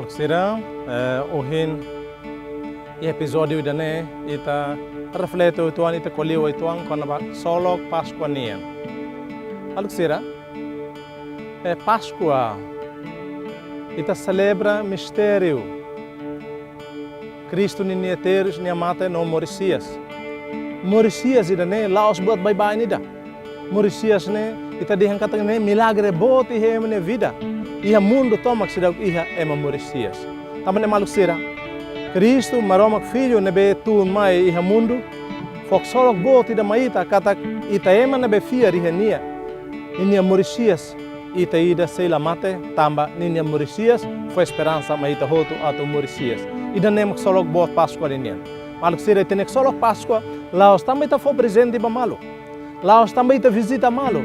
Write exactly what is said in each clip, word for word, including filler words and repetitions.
Sira, eh, ohin iha epizódiu ida-ne'e, ita reflete uitoan, ita ko'alia uitoan kona-ba ksolok Páskua nian. Maluk sira, eh, Páskua, ita selebra mistériu Kristu ninia terus, nia mate no moris hi'as. Moris hi'as ida-ne'e la'ós buat baibain ida. Moris hi'as ne'e, ita dehan katak ne'e milagre boot iha ema nia vida. Iha mundu tomak seidauk iha ema moris hi'as. Tanba ne'e maluk sira, Kristu, Maromak Filho ne'ebé tun mai iha mundu, fó ksolok boot ida mai ita katak ita ema ne'ebé fiar iha nia, ninia moris hi'as, ita ida sei la mate, tanba ninia moris hi'as fó esperansa mai ita hotu atu moris hi'as. Ida-ne'e mak ksolok boot Páskua ninian. Maluk sira, ita-nia ksolok Páskua la'ós tanba ita fó prezente ba malu, la'ós tanba ita vizita malu,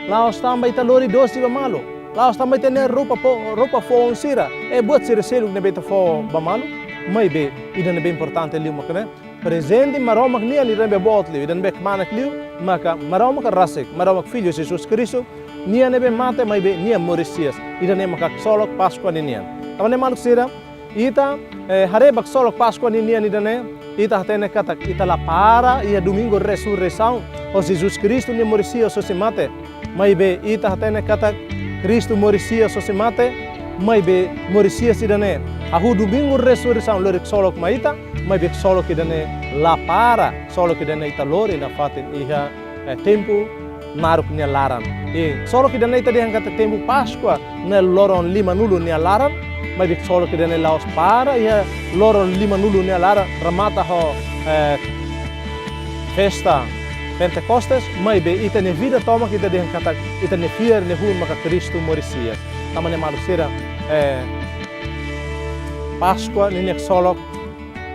la'ós tanba ita lori dosi ba malu, la'ós tanba ita-nia roupa po-, roupa foun sira, eh, buat sira seluk ne'ebé ita fó ba malu. Maibé, ida ne'ebé importante liu mak ne'e, prezente Maromak nian ida ne'ebé boot liu, ida ne'ebé kmanek liu, maka Maromak rasik, Maromak Filho Jesus Kristu, nia ne'ebé mate maibé nia moris hi'as. Ida-ne'e maka ksolok Páskua ninian. Tanba ne'e maluk sira, ita, eh, haree ba ksolok Páskua ninian ida-ne'e, ita hatene katak ita la para iha Domingu Resureisaun, ho Jesus Kristu nia moris hi'as hosi mate. Maibé ita hatene katak Kristu moris hi'as hosi mate, maibé moris hi'as ida-ne'e, hahú Domingu Resureisaun lori ksolok mai ita, maibé ksolok ida-ne'e la para, ksolok ida-ne'e ita lori nafatin iha, eh, tempu naruk nia laran. I ksolok ida-ne'e ita dehan katak tempu Páskua ne'e loron limanulu nia laran, maibé ksolok ida-ne'e la'ós para iha loron limanulu nia laran, remata ho, eh, festa Pentekostes, maibé ita-nia vida tomak ita dehan katak ita-nia fiar nia hun maka Kristu moris hi'as. Tanba ne'e maluk sira, eh, Páskua ninia ksolok,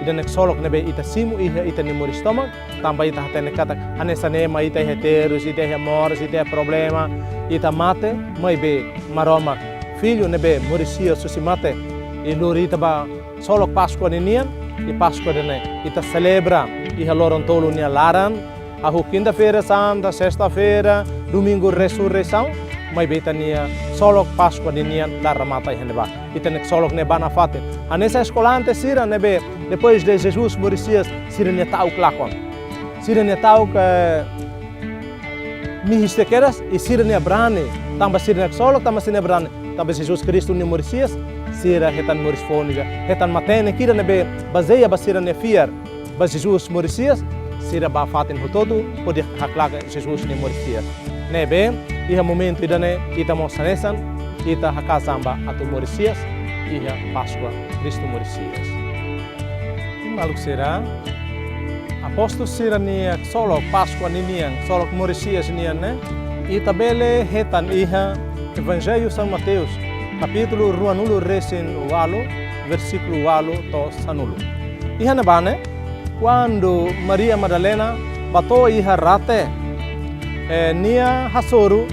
ida-ne'e ksolok ne'ebé ita simu iha ita-nia moris tomak, tanba ita hatene katak hanesan ema ita iha terus, ita iha moras, ita iha problema, ita mate, maibé Maromak Filho ne'ebé moris hi'as hosi mate, i lori ita ba ksolok Páskua ninian, i Páskua ida-ne'e ita selebra iha loron tolu nia laran, hahú Kinta-feira Santa, Sesta-feira, Domingu Resureisaun, maibé ita-nia ksolok Páskua ninian la remata iha ne'ebá. Ita-nia ksolok ne'e ba nafatin. Hanesan eskolante sira ne'ebé, depois de Jesus moris hi'as, sira-nia ta'uk lakon. Sira-nia ta'uk, eh, mihis tiha kedas, i sira-nia brani. Tanba sira-nia ksolok, tanba sira-nia brani. Tanba Jesus Kristu nia moris hi'as, sira hetan moris foun ida. Hetan matenek ida ne'ebé bazeia ba sira-nia fiar ba Jesus moris hi'as, sira ba fatin hotu-hotu hodi haklaken Jesus nia moris hi'as. Ne'ebé, iha momentu ida-ne'e, ita mós hanesan, ita haka'as an ba atu moris hi'as iha Páskua Kristu moris hi'as. Maluk sira, apóstolu sira-nia ksolok Páskua ninian, ksolok moris hi'as nian ne'e, ita bele hetan iha Evanjellu São Mateus, kapítulu ruanulu-resin-ualu, versíkulu ualu to'o sanulu. Iha ne'ebá ne'e, kuandu Maria Madalena bá to'o iha rate, eh, nia hasoru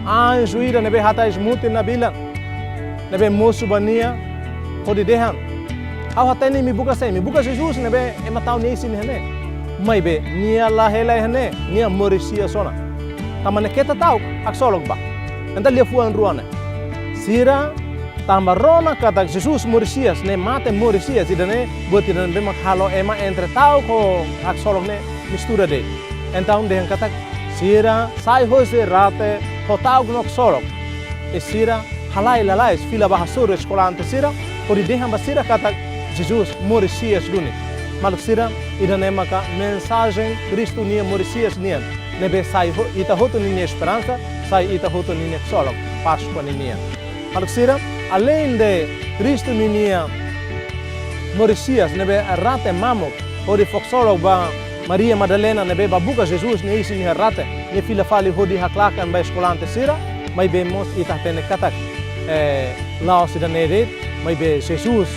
anju ida ne'ebé hatais mutin nabilan, ne'ebé mosu ba nia hodi dehan: Ha'u hatene imi buka sé, imi buka Jesus ne'ebé ema tau nia isin iha ne'e. Maibé nia la hela iha ne'e, nia moris hi'as ona. Tanba ne'e keta ta'uk haksolok bá. Entaun liafuan rua ne'e. Sira tanba rona katak Jesus moris hi'as, nia mate moris hi'as, ida-ne'e buat ida ne'ebé mak halo ema entre ta'uk ho haksolok ne'e mistura de'it. Entaun dehan katak sira sai hosi rate ho ta'uk no ksolok. I sira halai lalais fila ba hasoru eskolante sira, hodi dehan ba sira katak Jesus moris hi'as duni. Maluk sira, ida-ne'e maka mensajen Kristu nia moris hi'as nian, ne'ebé sai ho-, ita hotu ninia esperansa, sai ita hotu ninia ksolok Páskua ninian. Maluk sira, aleinde Kristu ninia moris hi'as ne'ebé rate mamuk hodi fó ksolok ba Maria Madalena ne'ebé bá buka Jesus nia isin iha rate, nia fila fali hodi haklaken ba eskolante sira, maibé mós ita hatene katak, eh, la'ós ida-ne'e de'it, maibé Jesus,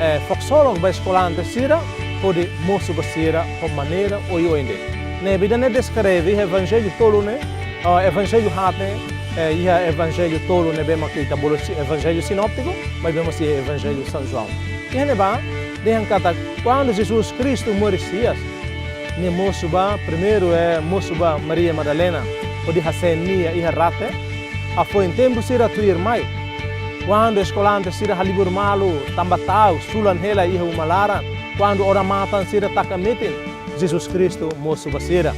eh, fó ksolok ba eskolante sira, hodi mosu ba sira ho maneira oioin de'it. Ne'ebé ida-ne'e deskreve iha evanjellu tolu ne'e, ah, evanjellu haat ne'e, eh, iha evanjellu tolu ne'ebé mak ita bolu si-, evanjellu sinóptiku, maibé mós iha evanjellu São João. Iha ne'ebá, dehan katak, kuandu Jesus Kristu moris hi'as, nia mosu ba, primeiru, eh, mosu ba Maria Madalena, hodi hasa'e nia iha rate, hafoin tempu sira tuirmai. Kuandu eskolante sira halibur malu tanba ta'uk, sulan hela iha uma laran, kuandu odamatan sira taka metin, Jesus Kristu mosu ba sira.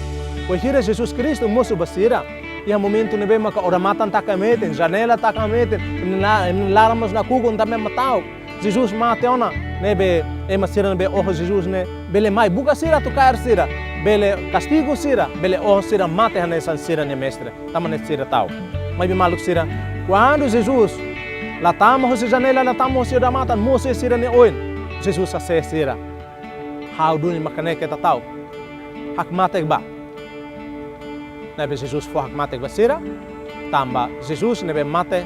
Wainhira Jesus Kristu mosu ba sira, iha momentu ne'ebé maka odamatan taka metin, janela taka metin, nia la-, nia laran mós nakukun tanba ema ta'uk, Jesus mate ona, ne'ebé ema sira ne'ebé oho Jesus ne'e bele mai buka sira atu kaer sira, bele kastigu sira, bele oho sira mate hanesan sira-nia mestre, tanba ne'e sira ta'uk. Maibé maluk sira, kuandu Jesus la tama hosi janela, la tama hosi odamatan, mosu iha sira-nia oin, Jesus hasees sira: Ha'u duni maka ne'e, keta ta'uk. Hakmatek bá. Ne'ebé Jesus fó hakmatek ba sira, tanba Jesus ne'ebé mate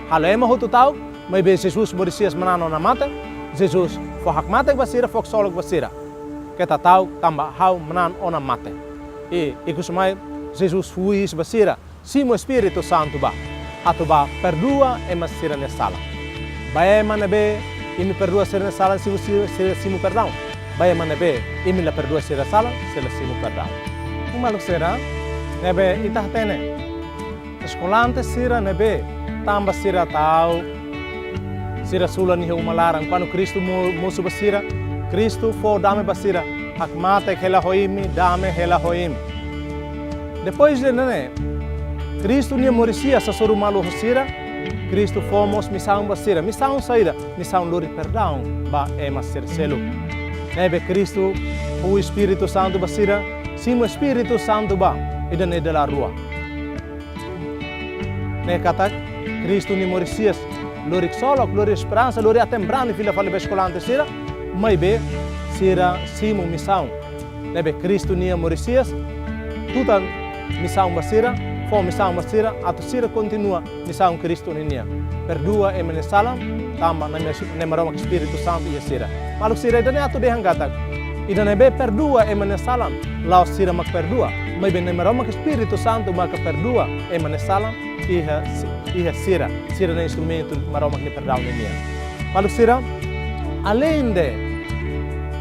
halo ema hotu ta'uk, maibé Jesus Moris hi'as manán ona mate, Jesus fó hakmatek ba sira, fó ksolok ba sira: Keta ta'uk, tanba ha'u manán ona mate. I ikus mai Jesus fó husi ba sira, simu Espíritu Santu bá, atu bá perdua ema sira-nia sala. Ba ema ne'ebé imi perdua sira-nia sala, simu, sira, sira simu perdaun. Ba ema ne'ebé imi la perdua sira sala, sira la simu perdaun. Maluk sira, ne'ebé ita hatene, eskolante sira ne'ebé tanba sira ta'uk, sira sulan iha uma laran, kuandu Kristu mo-, mosu ba sira, Kristu fó dame ba sira: Hakmatek hela ho imi, dame hela ho imi. Depois de ne'e, Kristu nia moris hi'as hasoru malu ho sira, Kristu fó mós misaun ba sira. Misaun saida? Misaun lori perdaun ba ema sira seluk. Ne'ebé Kristu fó Espíritu Santu ba sira, simu Espíritu Santu bá, ida-ne'e dala rua. Ne'e katak Kristu nia moris hi'as lori ksolok, lori esperansa, lori aten-brani fila fali ba eskolante sira, maibé sira simu misaun. Ne'ebé Kristu nia moris hi'as tutan misaun ba sira, fó misaun ba sira, atu sira kontinua misaun Kristu ninian. Perdua ema nia salan, tanba Na'i Mes-, Na'i Maromak Espíritu Santu iha sira. Maluk sira, ida-ne'e atu dehan katak, ida ne'ebé perdua ema nia salan, la'ós sira mak perdua, maibé Na'i Maromak Espíritu Santu maka perdua ema nia salan, iha, iha sira, sira-ne'e instrumentu Maromak nia perdaun ninian. Maluk sira, aleinde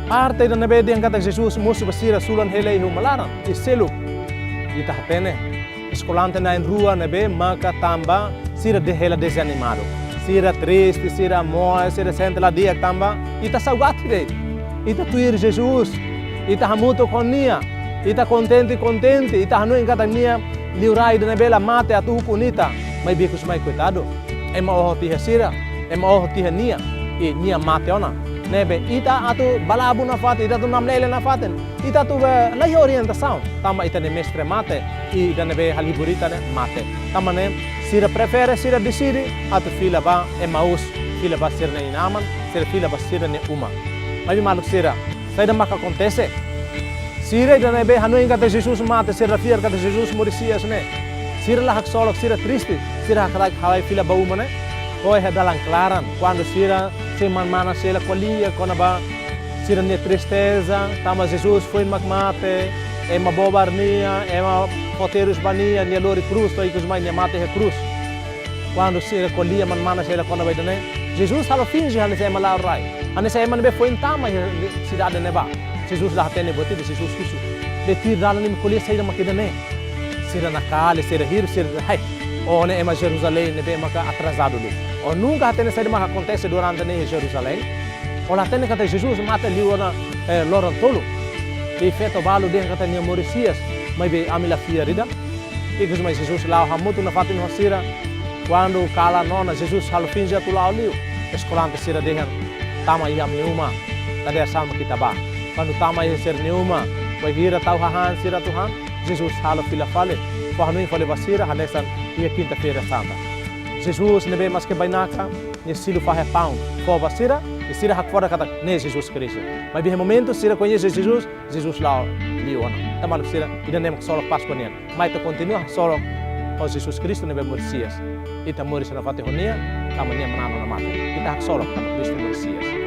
parte ida ne'ebé dehan katak Jesus mosu ba sira, sulan hela iha uma laran, i seluk, ita hatene eskolante na'in-rua ne'ebé maka tanba sira de-, hela dezanimadu. Sira triste, sira moe, sira sente la di'ak tanba ita saugati de'it. Ita tuir Jesus, ita hamutuk ho nia, ita kontente, kontente, ita hanoin katak nia liurai ida ne'ebé la mate atu ukun ita. Maibé ikus mai, koitadu, ema oho tiha sira, ema oho tiha nia, i nia mate ona. Ne'ebé ita atu balabu nafatin, ita atu namlele nafatin, ita atu, eh, la iha orientasaun, tanba ita-nia mestre mate, i ida ne'ebé halibur ita ne'e mate. Tanba ne'e sira prefere, sira deside atu fila ba Emaús, fila ba sira-nia inan-aman, sira fila ba sira-nia uma. Maibé maluk sira, saida maka akontese? Sira ida ne'ebé hanoin katak Jesus mate, sira la fiar katak Jesus moris hi'as ne'e, sira la haksolok, sira triste, sira hakarak halai fila ba uma ne'e? To'o iha dalan klaran, kuandu sira sei manán-manas hela ko'alia kona-ba sira-nia tristeza, tanba Jesus foin mak mate, ema bobar nia, ema fó terus ba nia, nia lori krús, to'o ikus mai nia mate iha krús. Kuandu sira ko'alia manán-manas hela kona-ba ida-ne'e, Jesus halo finje hanesan ema la'o rai, hanesan ema ne'ebé foin tama iha sidade ne'ebá. Jesus la hatene buat ida, Jesus husu: Be, tuir dalan imi ko'alia saida mak ida-ne'e? Sira nakali, sira hirus, sira dehan: Hai, ó ne'e ema Jerusalém ne'ebé maka atrasadu liu. Ó nunka hatene saida maka akontese durante ne'e iha Jerusalém? Ó la hatene katak Jesus mate liu ona, eh, loron tolu? I feto balu dehan katak nia moris hi'as, maibé ami la fiar ida. Ikus mai Jesus la'o hamutuk nafatin ho sira. Kuandu kalan ona, Jesus halo finje atu la'o liu. Eskolante sira dehan: Tama iha ami-nia uma, tade asal mak ita bá. Kuandu tama iha sira-nia uma, bainhira tau hahán sira atu han, Jesus halo fila fali, fó hanoin fali ba sira hanesan iha Kinta-feira Santa. Jesus ne'ebé maske bainaka, nia silu fahe paun, fó ba sira, i sira hakfodak katak ne'e Jesus Kristu. Maibé iha momentu sira koñese Jesus, Jesus la'o liu ona. Entaun maluk sira, ida-ne'e mak ksolok Páskua nian. Mai ita kontinua ksolok ho Jesus Kristu ne'ebé moris hi'as. Ita moris nafatin ho nia, tanba nia manán ona mate. Ita ksolok tanba Kristu moris hi'as.